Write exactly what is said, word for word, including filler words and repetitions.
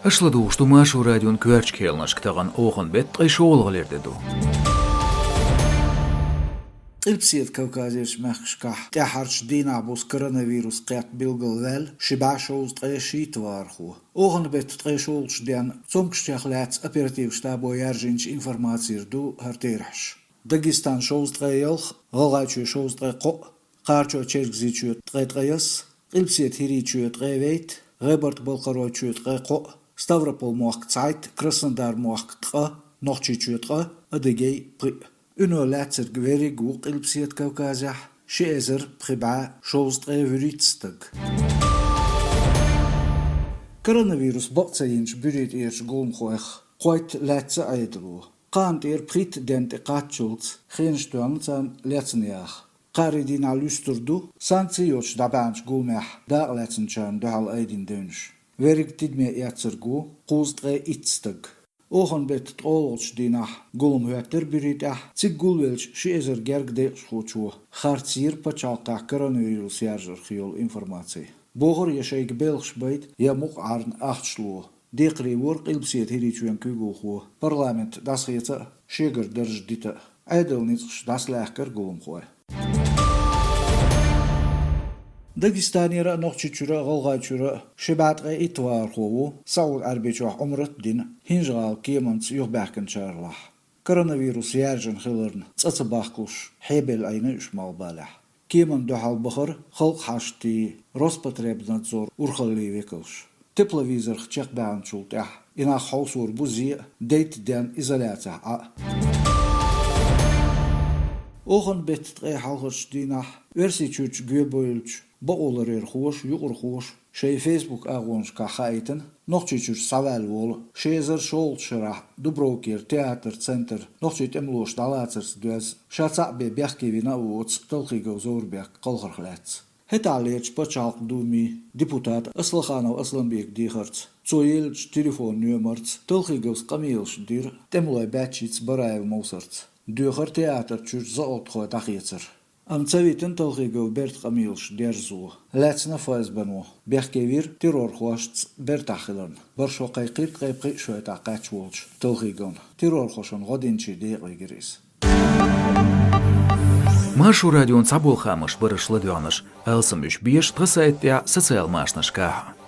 Аша ладугӀуш ду Маршо радион коьртачу кхаьллашка тахана оханан беттан ткъе шолгӀа лерина де ду. Къилбаседа Кавказерчу мехкашкахь тӀаьххьарчу дийнахь буса коронавирус кхетта билгалваьлла ши бӀе шовзткъе шийтта вахархо. Оханан беттан ткъе шолгӀачу денна цомгушчех лаьцна оперативан штабо яржийначу информацера ду хӀара терахьаш. Дагестанан шовзткъе ялх, ГӀалгӀайчоь шовзткъе кхоъ, Кхарачой-Чергазийчоь ткъе ткъайесна, Къилбаседа ХӀирийчоь ткъе вейтта, ГӀебарта-Балкхаройчоь ткъе кхоъ, Ставрополь-мохк цхьайтта, Краснодар-мохк ткъа, Нохчийчоь ткъа, Адыгей пхиъ. Уьно лаьцнарг верриг а ву Къилбаседа Кавказехь ши эзар пхи бӀе шовзткъе вуьрхӀитта стаг. Коронавирус бакъ ца йинчу Буьртанерчу гуламхойх кхойтта лаьцна Ӏедало. Кхана тӀера пхийтта денна тӀе кхаччалц хенаш тоьхна царна лецна яха. Кхаарин дийнахь луьстур ду санкци йоцуш дӀабаьхьначу гуламехь дакъалаьцначарна дуьхьал айдина девнаш. Верриг тидаме эцнарг ву кхузткъе итт стаг. Оханан беттан ткъолгӀачу дийнахь гулам хӀоьттира Буьртанехь, цига гулвеллачу ши эзар гергга декъашхочо харцйира пачхьалкхехь коронавирус яржарх йолу информаци. Бохура, я шайга белхаш байта, я мукъа Ӏарна ахча ло. Декхарийлора Къилбаседа ХӀирийчоьнан куьйгалхо парламент дӀасахеца а, шегара дарж дита а. Ӏедалан ницкъаш дӀасалаьхкара гуламхой. Дагестанера а, Нохчийчуьра а, ГӀалгӀайчуьра а ши бӀе ткъе итт вахархо ву СаӀуд-Ӏаьрбийчохь Ӏумрат а дина, ХӀинжа-ГӀала кеманца юхабаьхкинчарах. Коронавирус яьржина хиларна цӀа ца бахкалуш, хьебелла Ӏийна уьш малхбалехь. Кеманна дуьхьал бахара халкъан хьаштийн Роспотребнадзоран урхаллин векалш. Тепловизорах чекхбаьхначул тӀаьхьа и нах хьовсор бу зе а, дейтта денна изоляцехь Ӏа а. Оханан беттан ткъе хьалхарчу дийнахь Оьрсийчуьрчу гоьбевллачу бакъоларъярхоша, юкъархоша шайн Facebook агӀонашкахь хаийтина, Нохчийчуьра схьаваьлла волу ши эзар шолгӀачу шарахь Дубровкера театр-центр нохчийн тӀемалоша дӀалацарца доьзна, ша цхьаъ бен бехке вина а воцу Талхигов Зоврбек кхалхарх лаьцна. ХӀетахьлерчу Пачхьалкхан Думин депутата Аслаханов Асланбека дехарца, цо еллачу телефон-номерца Талхиговс къамелаш дира тӀемалойн баьччица Бараев Мовсарца. Доьхура театр чуьра закъалтхой дӀахецар. Амма ца витина Талхигов бертан къамелаш дерзо. Лаьцна ФСБ-но. Бехке вира террорхошца бертахь хиларна. БархӀ шо кхайкхийра ткъе пхи шойтахь кхаьчна волчу Талхиговна. Террорхошна гӀо динчийн декъала вигира иза. Маршо радион цхьаболу хаамаш бара аша ладоьгӀнарш. Алсам уьш беза тхан сайта тӀехь а, социал машанашкахь а.